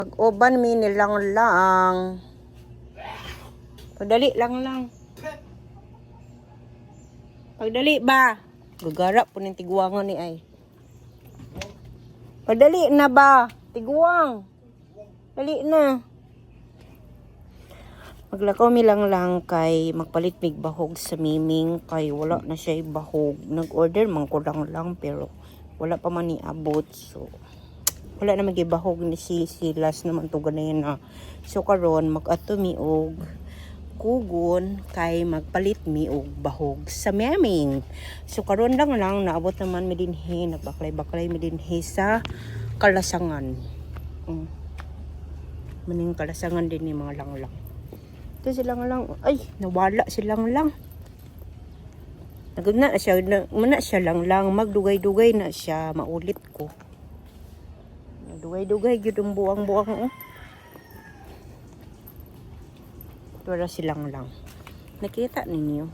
Mag-uban mi nilang lang. Pagdali lang lang. Pagdali ba? Gagara po ng tiguangan ni ay. Pagdali na ba? Tiguang. Dali na. Maglakaw mi lang lang kay magpalit mig bahog sa miming kay wala na siya bahog. Nag-order man ko lang lang pero wala pa man niabot. So wala na magibahog ni si Silas naman to ganayon na. So karon mag-ato mi og kugon kay magpalit mi og bahog sa meming. So karon lang lang naabot naman mi dinhi, nagbaklay-baklay mi dinhi sa Kalasangan. Maning Kalasangan din ni mga langlang. Ito silang lang. Ay, nawala silang lang. Naguna na siya, na, muna siya lang lang. Magdugay-dugay na siya. Maulit ko. Dugay-dugay, gyud ang buwang-buwang. Oh. Wala silang lang. Nakita ninyo.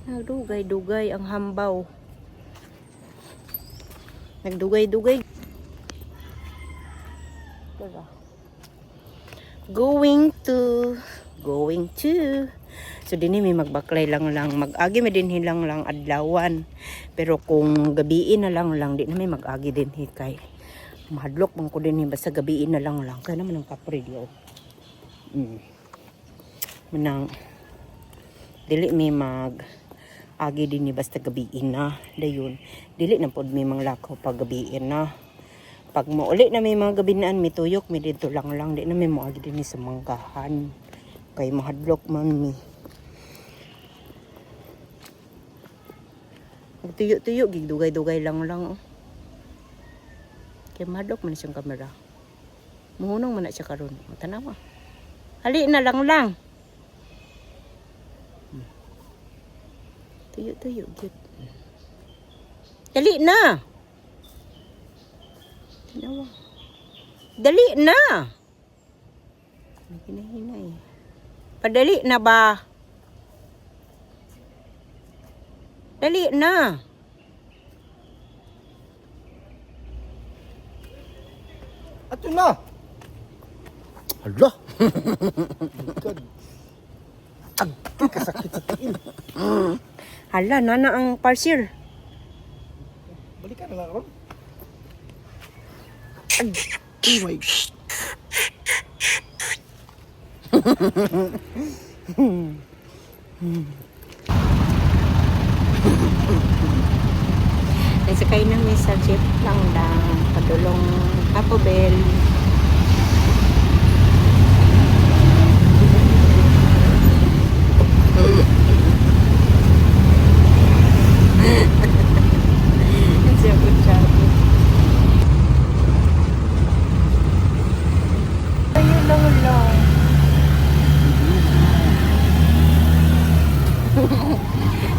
Nagdugay-dugay ang hambaw. Nagdugay-dugay. Diba? Going to, going to. So dinhi may magbaklay lang lang, mag-agi mi dinhi lang lang adlawan. Pero kung gabiin na lang lang, di na may mag-agi dinhi kay mahadlok man ko dinhi basta gabiin na lang lang. Kaya naman ang kapre di oh. Manang dili mi mag agi dinhi basta gabiin na dayon. Dili na pod mi manglakaw pag gabiin na. Pag mauli na may mga gabinaan, may tuyok, may dito lang lang. Di na may moagi din sa manggahan. Kay mahadlok man mi. Magtuyo-tuyo, gigdugay-dugay lang lang. Oh. Kay mahadlok man siyang kamera. Muhunong man na siya karon. O, tanawa. Hali na lang lang. Tuyo-tuyo, gyud. Dali na! Tanawa. Dali na! May hinahinay. Padali na ba? Dali na! Ato na! Hala! God. Agti kasakit sa tiil. Hala, nana ang parcel. Balikan na lang ron. Ay, my. Nagsakay na mi sa jeep lang lang. Padulong Taco Bell. Siya po siya. Ayun lang lang.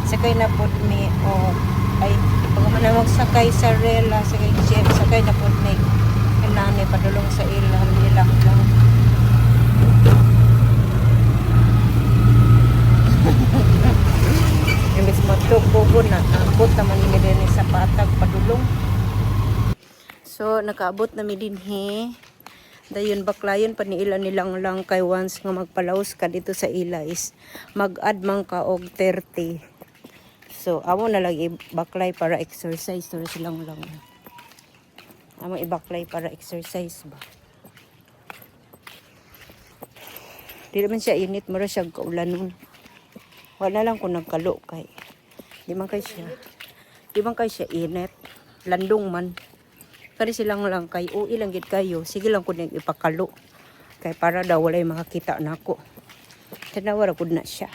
Sakay na po mi o ay pag man na magsakay sa rela, sakay jeep, sakay na po mi kanani padulong sa ilang ilang lang. Imbes matug na abot naman ni din sa patag padulong. So nakaabot na mi dinhi. Dayon baklayon pa ni ila nilang lang kay once nga magpalaos ka dito sa ila is mag-add man ka og 30. So amo na lang ibaklay para exercise to silang lang. Amo ibaklay para exercise ba. Di naman siya init, mura siya kaulanon. Wala lang kung nagkalo kay. Di man kay siya. Di man kay siya init. Landong man. Kani silang lang kay ui lang gid kayo. Sige lang kun ipakalo. Kay para daw walay makakita nako. Tanawa ra gud na siya.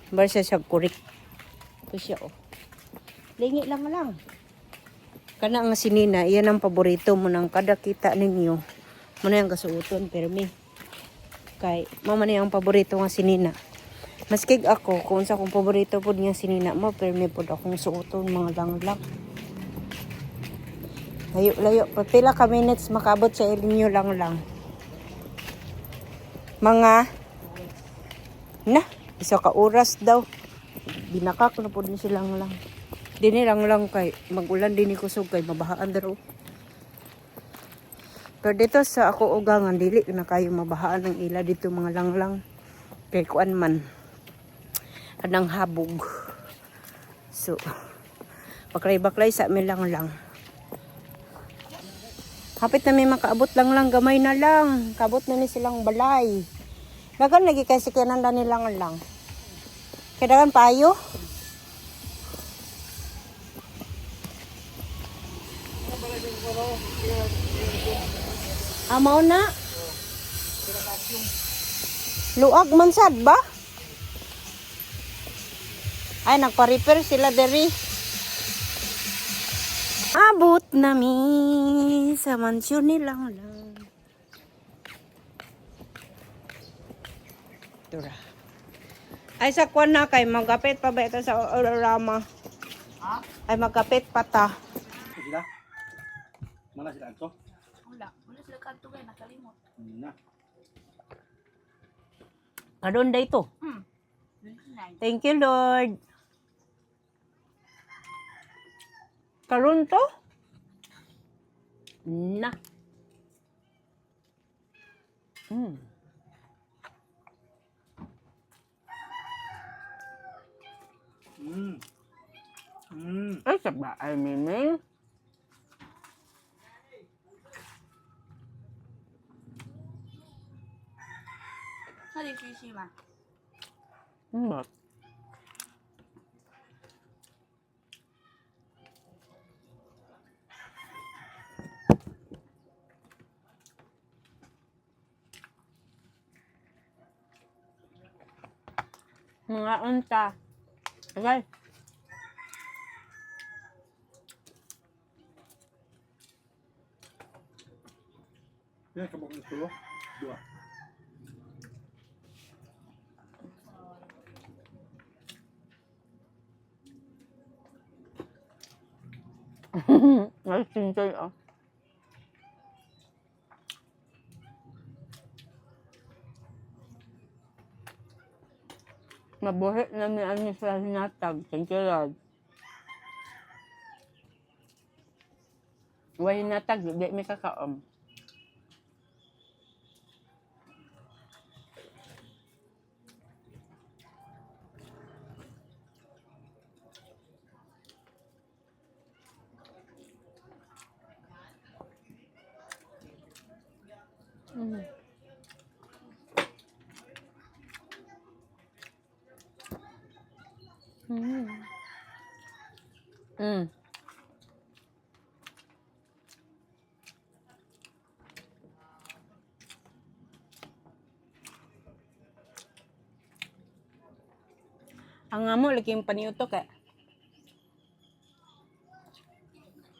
Bar siya siya kurik. Ito siya oh. Lingi lang lang. Kana ang sinina, iyan ang paborito mo nang kada kita ninyo. Muna yung kasuoton pero mi. Kay mama niya ang paborito nga sinina. Maskig ako kung sa akong paborito pod nga sinina mo pero may pod akong suoton mga langlang. Layo layo pa pila ka minutes makaabot sa inyo lang lang. Mga na isa ka oras daw. Binakak na pod ni silang lang. Dini lang lang kay magulan din ni kusog kay mabahaan daro. Pero dito sa ako ugangan, dili na kayo mabahaan ng ila dito mga langlang. Kay kuan man. Anang habog. So, baklay-baklay sa amin lang lang. Kapit na may makaabot lang lang, gamay na lang. Kabot na ni silang balay. Dagan lagi kay sikyanan na nilang lang. Kailangan payo. Amaw na. Luag man sad ba? Ay, nagpa-repair sila deri. Abot nami sa mansyon nilang lang. Tura. Ay, sa kwan na kay magapit pa ba ito sa Ororama? Ay, magapit pa ta. Sila? Mana sila ato? Wala. Wala sila kanto kay nakalimot. Na. Karon da ito. 29. Thank you, Lord. Karon to? Na. Ay, saba. Ay, miming. Sa di sushi ma. Mga unta. Okay. Yan, kabok ng tulo. Dua. Ay, sintoy, oh. Mabuhi na ni ano sa hinatag. Thank you, Lord. Wa hinatag, di mi kakaom. Ang amo lagi yung paniutok eh.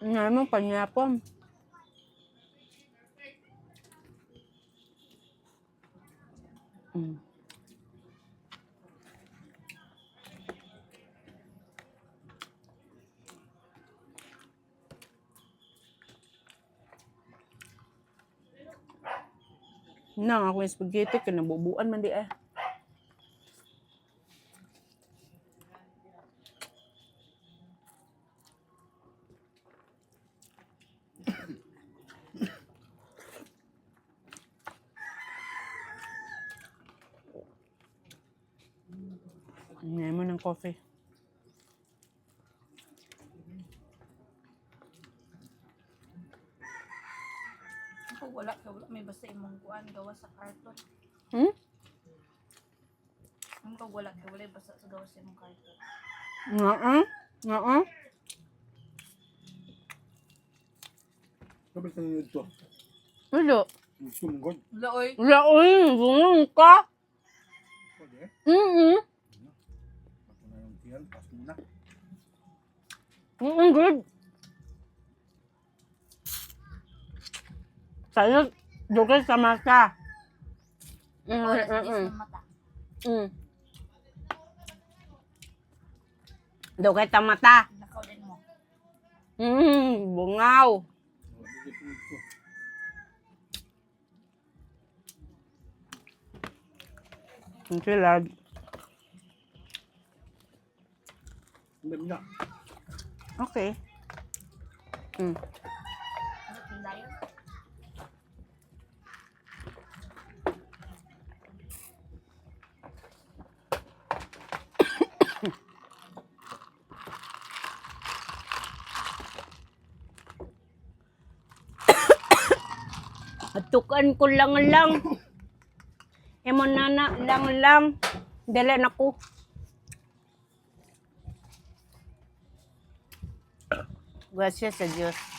Ang amo panyapon. Nang ako yung spaghetti kinabubuan man di eh. Ngayon mo ng coffee. Ako wala kay wala may basta imong kuan gawa sa karton. Hmm? Ang kag wala kay wala basta sa gawa sa imong karton. Nga. Nga. Kabalik na nyo dito. Wala. Gusto mong god. Wala oy. Wala, uy. Bungang ka. Pwede eh. Ako na yung tiyan. Pas muna. Good. Sa'yo, dugay sa mata. Oras 10 ng mata. Dugay sa mata. Nakaw din mo. Bungaw. Wala dito dito. Thank you, Lord. Ang dami na. Okay. Ano tindayon? Hatukan ko lang lang. Emo nana lang lang. Dala na ko. Gracias sa Diyos.